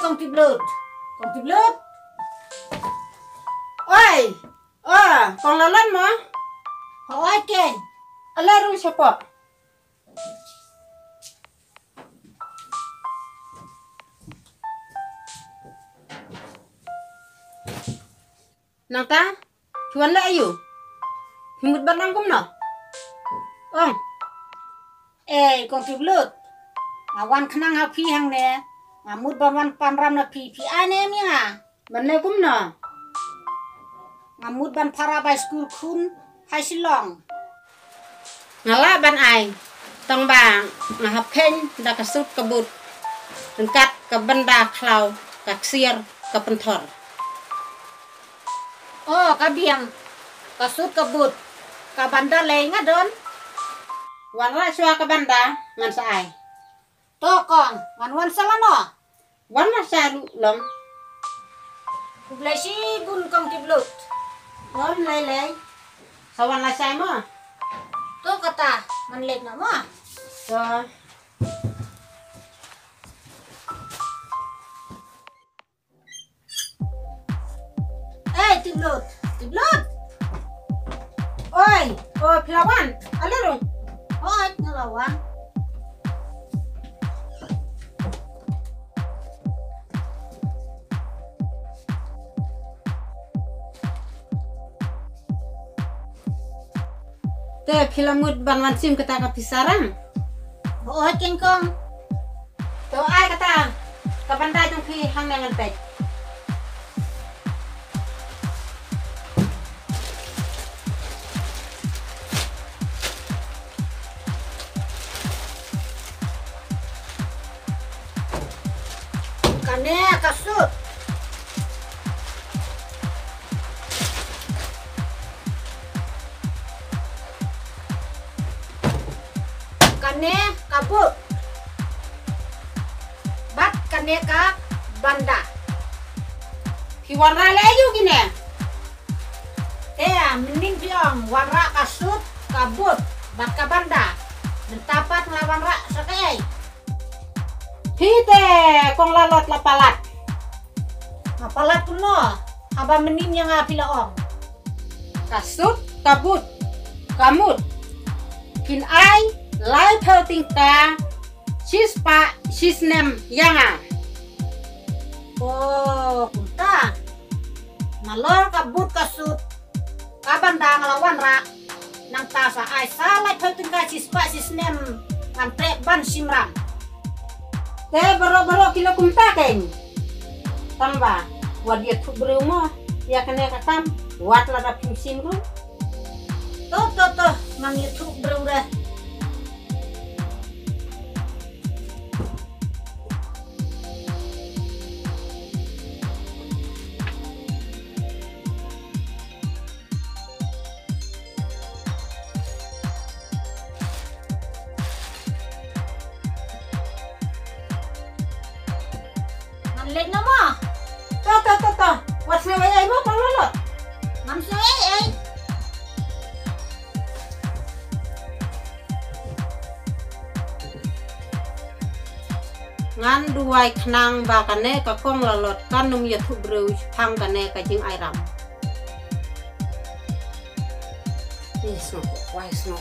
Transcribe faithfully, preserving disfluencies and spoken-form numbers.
Kong Tiplut. Kong Tiplut. Oi. Oh, Kong Lalot mo? Hooid keiñ. Ale rung shapoh. Nangta, phi wan leh aïu? Phi mut ban ong kumno? Ong. Ei, Kong Tiplut. Nga wan khnang ha phi hangne. Nga mut ban wan panram na phi, phi ai ne em ïa nga? Ban leh kumno? Nga mut ban para bai skul khun ha Shillong. Nga lah ban ai, tang ba nga hap kheiñ da ka sut ka but, ryngkat ka banda khlaw, ka ksiar, ka pynthor. Oh, ka biang, ka sut ka but, ka banda lei nga don. Wanrah shuwa ka banda, ngan sa ai. To kong, ngan wan sa lano? Wan lashai ruh long. Khublei shibun Kong Tiplut. Wan lei lei. Sa wan lashai mo. To kata, ngan leit noh mo. To. Ei, Tiplut. Tiplut. Oi, oh, phi la wan. Ale rung. Oi, nga la wan. Te phi la mut ban wan shim kata ka pisa rang? Hooid keiñ kong. To ai kata ka banda jong phi hangne ngan peit. Kane ka sut. Kane ka but. Bad kane ka banda. Phi wanrah leh aïu kine? Te mynnin phi ong wanrah ka sut, ka but bad ka banda. Mynta pat nga wanrah sa kaei? Phi te Kong Lalot la palat. Nga palat kumno? Haba mynnin ïa nga phi la ong ka sut, ka but, ka mut, phin ai laiphew tyngka shispah shisnem ïa nga. Oh, kumta. Nalor ka but ka sut, ka banda nga la wanrah. Nangta sa ai sa laiphew tyngka shispah shisnem ngan treh ban shim rang. Te baroh baroh ki la kumta keiñ. Tang ba wat ïathuh briew mo ïa kane ka kam, wat lada phim shim ruh. To to to, ngam ïathuh briew re. Ngan leit noh mo. To to to to. Wat sngew ei ei mo, Kong Lalot. Ngam sngew ei ei. Ngan duwai khnang ba kane ka Kong Lalot kan ym ïathuh briew shaphang kane ka jingai ram. Ih, sngew, wai sngew.